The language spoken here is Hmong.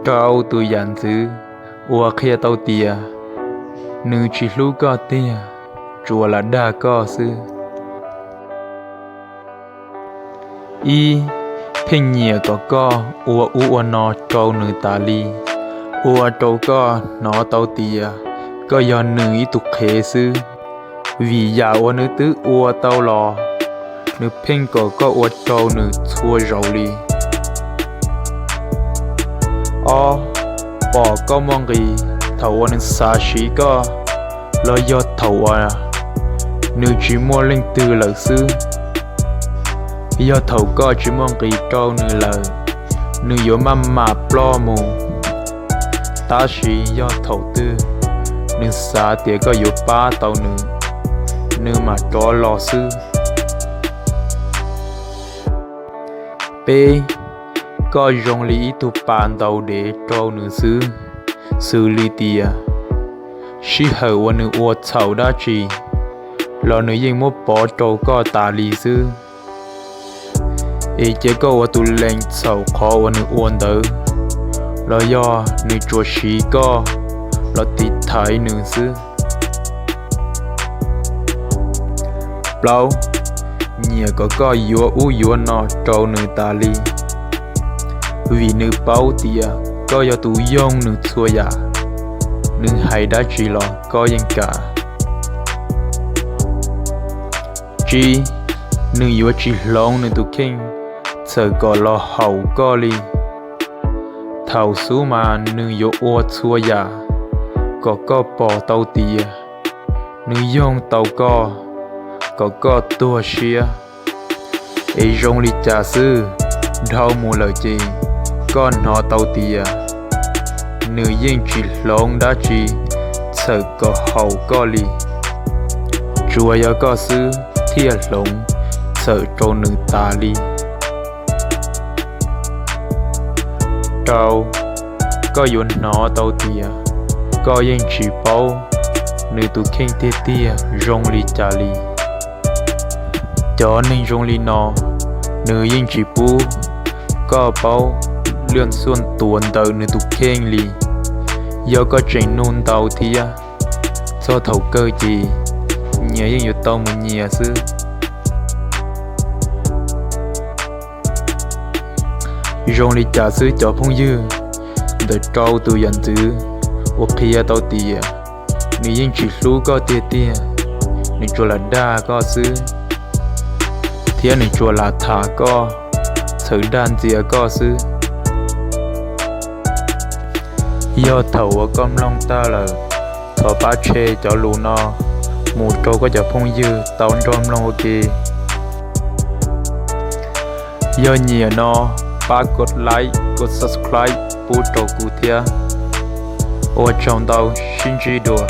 Rau tus yam ntxwv uas qhia tau tias nws tsis hlub koj tiag, tsuas lam dag koj xwb. Ib, pheej nyiam kom koj ua ub ua no rau nws tas li, ua rau koj hnov tau tias koj yog nws ib tug qhev xwb, vim yam uas nws twb ua tau los, nws pheej kom koj ua rau nws txhua zaus li. Ob, pom koj muaj nqis thaum uas nws xav siv koj, los yog thaum uas nws tsis muaj leej twg lawm xwb. Yog thaum koj tsis muaj nqis rau nws lawm, nws yuav maj mam ploj mus. Tab sis yog thaum twg nws xav tias koj yuav pab tau nws, nws mam rov los xwb. Peb, koj zoo li ib tug pas ntaus dev rau nws xwb, xws li tias sij hawm uas nws ua txhaum dab tsi los nws yeej muab pov rau koj tas li xwb. Es cia koj ua tus lees txhaum qhov uas nws ua ntawd, los yog nws tsuas siv koj los tiv thaiv nws xwb. Plaub, nyiam kom koj yuav ub yuav no rau nws tas li, vim nws paub tias koj yog tus yoog nws txhua yam, nws hais dab tsi los koj yeej kam. Tsib, nws yuav tsis hloov nws tus kheej txhawm kom los haum koj li. Thaum xub mas nws yuav ua txhua yam kom koj pom tau tias nws yoog tau koj, kom koj tuag siab. Es zoo li cas xwb, dhau mus lawm ces koj hnov tau tias nws yeej tsis hloov dab tsi txhawm kom haum koj li. Tsuas yog koj xwb thiaj hloov txhawm rau nws tas li. Rau, koj yuav hnov tau tias koj yeej tsis paub nws tus kheej tiag tiag zoo li cas li. Cov neeg zoo li no, nws yeej tsis pub koj paub lwj xuaj tuav ntawm nws tus kheej li. Yog koj tseem nug ntau thiab, txog thaum kawg ces nyias yeej yuav tau mus nyias xwb. Zoo li cas xwb cov phooj ywg, ntawm rau tus yam ntxwv uas qhia tau tias nws yeej tsis hlub koj tiag tiag, nws tsuas lam dag koj xwb, thiab nws tsuas lam tham koj, txhawm dag ntxias koj xwb. Yog thaum uas koj mloog tag lawm, thov pab share cov lus no mus rau koj cov phooj ywg tau nrog mloog ua ke. Yog nyiam no, pab kov like, kov subscribe pub rau kuv thiab. Ua tsaug ntau, sib ntsib dua.